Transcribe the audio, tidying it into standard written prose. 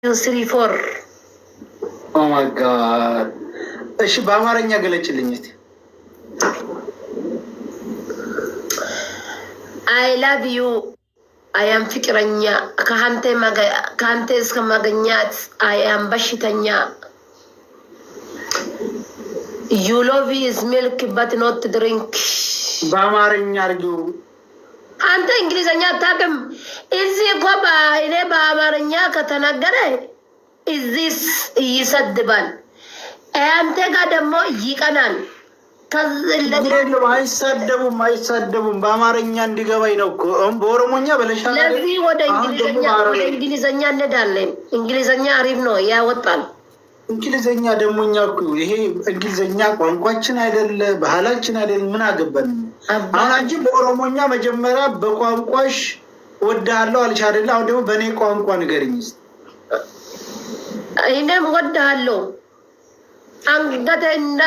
Three, four. Oh my God። እሺ፣ በአማርኛ ገለጭልኝ እስኪ። I love you, I am ፍቅረኛ። ከአንተ እስከ ማገኛት I am በሽተኛ። You love is milk but not drink. በአማርኛ አድርጊው። አንተ እንግሊዘኛ አታውቅም። እዚህ እኮ እኔ በአማርኛ ከተናገረ እዚህ ይሰድባል፣ አንተ ጋር ደግሞ ይቀናል። የለም፣ አይሳደቡም፣ አይሳደቡም። በአማርኛ እንዲገባኝ ነው እኮ። አሁን በኦሮሞኛ በለሻል። ለዚህ ወደ አሁን ደግሞ እንግሊዘኛ ወደ በአረበኛ። እንግሊዘኛ እንሄዳለን። እንግሊዘኛ አሪፍ ነው፣ ያወጣል። እንግሊዘኛ ደግሞ እኛ እኮ ይሄ እንግሊዘኛ ቋንቋችን አይደለ፣ ባህላችን አይደለ፣ ምን አገባን? አሁን አንቺ በኦሮሞኛ መጀመሪያ በቋንቋሽ ወድሃለሁ አልሽ አይደለ? አሁን ደግሞ በእኔ ቋንቋ ንገሪኝ እስኪ። እኔም ወድሃለሁ። አንገቴ እና